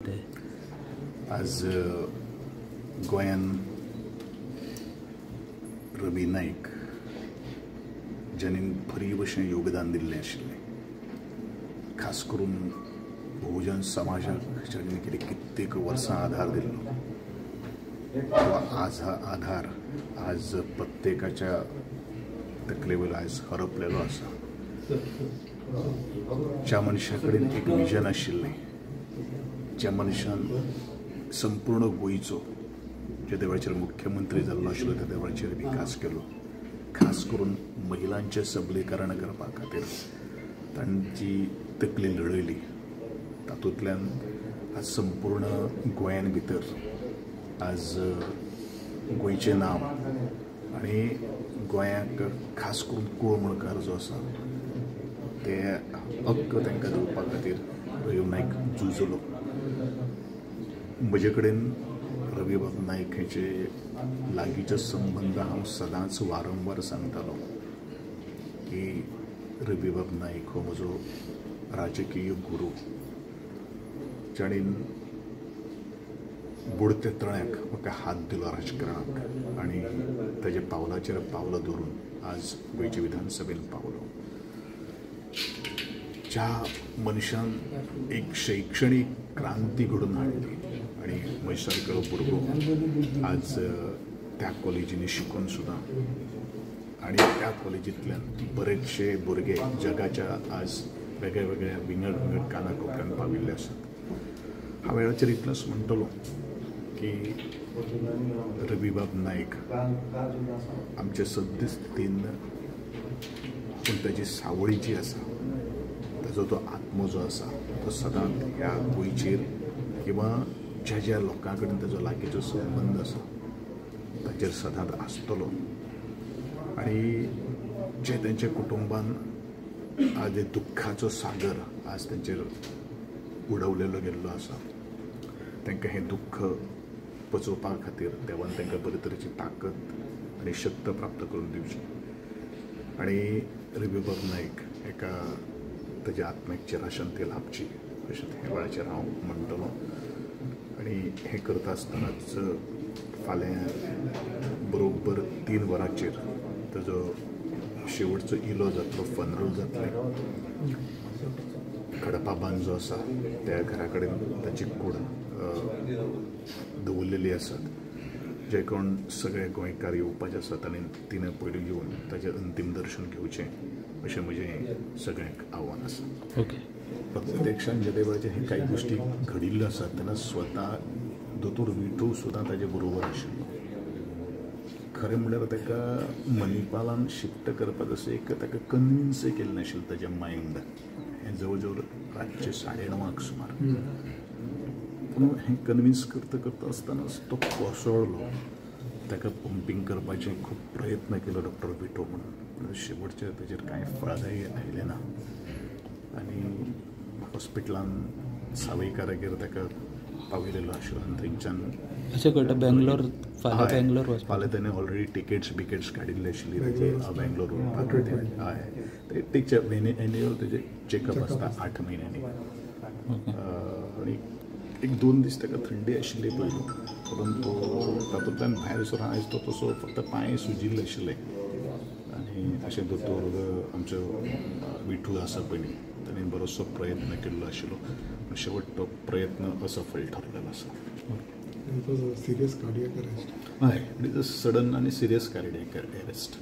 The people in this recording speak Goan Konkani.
आज गोंयान रवी नायक ज्यांनी भरीव अशें योगदान दिल्लें आशिल्लें, खास करून बहुजन समाजाक ज्यांनी कितें कित्येक वर्सां आधार दिल्लो, तो आज आधार आज प्रत्येकाच्या तकले वयलो आयज हरपलेलो आसा. ज्या मनशा कडेन एक विजन आशिल्लें, ज्या मनशान संपूर्ण गोंयचो जे वेळाचेर मुख्यमंत्री जाल्लो आशिल्लो त्या वेळाचेर विकास केलो, खास करून महिलांचें सबलीकरण करपा खातीर तांची तकली लढयली, तातूंतल्यान आज संपूर्ण गोंयान भितर आज गोंयचें नांव आनी गोंयाक खास करून कुळमळकार जो आसा ते हक्क तांकां दिवपा खातीर रवी नायक झुजलो. म्हजे कडेन रवीबाब नायक हेचे लागींचे संबंद हांव सदांच वारंवार सांगतालो की रवीबाब नायक हो म्हजो राजकीय गुरू, जाणेन बुडते तळ्याक म्हाका हात दिलो राजकारणाक आनी ताज्या पावलाचेर पावलां दवरून आज गोंयचे विधानसभेन पावलो. ज्या मनशान एक शैक्षणीक क्रांती घडोवन हाडली आनी म्हजे सारको भुरगो आज त्या कॉलेजींनी शिकून सुद्दां आनी त्या कॉलेजींतल्यान बरेचशे भुरगे जगाच्या आज वेगळ्या वेगळ्या विंगड विंगड काना कोपऱ्यान पाविल्ले आसात. हांव वेळाचेर इतलोच म्हणटलो की रवीबाब नायक आमचे सद्यस्थितीन पूण ताजी सावळी जी आसा, ताजो तो आत्मो जो आसा तो सदांच ह्या गोंयचेर किंवा ज्या ज्या लोकां कडेन ताजो लागींचो संबंद आसा ताचेर सदांच आसतलो. आनी जे तेंच्या कुटुंबान आज दुख्खाचो सागर आज तेंचेर उडवलेलो गेल्लो आसा, तांकां हें दुख्ख पचोवपा खातीर देवान तांकां बरे तरेची ताकद आनी शक्त प्राप्त करून दिवची आनी रवीबाब नायक एका ताज्या आत्म्याक चिराशांती लाभची अशें ह्या वेळाचेर हांव म्हणटलो. आनी हें करता आसतनाच फाल्यां बरोबर 3 वरांचेर ताजो शेवटचो इलो जातलो, फनरल जातलें. खडपा बांद जो आसा त्या घरा कडेन ताची कूड दवरलेली आसात, जे कोण सगळे गोंयकार येवपाचे आसात आनी तिणें पयलीं येवन ताचें अंतीम दर्शन घेवचें अशें म्हजें सगळ्यांक आव्हान आसा. ओके, प्रत्यक्षान ज्या वेळाचेर हे कांय गोश्टी घडिल्ल्यो आसात तेन्ना स्वता दोतोर विठू सुद्दां ताजे बरोबर आशिल्लो. खरें म्हणल्यार ताका मणिपालान शिफ्ट करपाक अशें एक ताका कन्विन्सय केलें नाशिल्लें ताजें मायंड. हें जवळ जवळ रातचें 9:30 सुमार, पूण हें कन्विन्स करता करता आसतनाच तो कोसळ्ळो. ताका पंपींग करपाचे खूब प्रयत्न केलो डॉक्टर विठो म्हणून, पूण शेवटचे ताजेर कांय फळदायी आयलें ना आनी हॉस्पिटलान सावयकारागेर ताका पावयलेलो आशिल्लो आनी थंयच्यान अशें कळटा बेंगलोर, फाल्यां बेंगलोर फाल्यां ताणें ऑलरेडी टिकेट्स बिकेट्स काडिल्ले आशिल्ली ताजे बेंगलोर वचपा खातीर. हय, ते एन्युअल ताजें चॅकअप आसता 8 म्हयन्यांनी. आनी 1-2 दीस ताका थंडी आशिल्ली पयलू, परंतु तातूंतल्यान भायर सरून आयज तो तसो फक्त पांय सुजिल्ले आशिल्ले. आनी अशें दोतोर आमचो विठू आसा पयलीं ताणें बरोचसो प्रयत्न केल्लो आशिल्लो, पूण शेवट तो प्रयत्न असफल ठरलेलो आसा. Serious cardiac arrest. हय, it is a sudden आनी सिरियस कार्डियक अरेस्ट.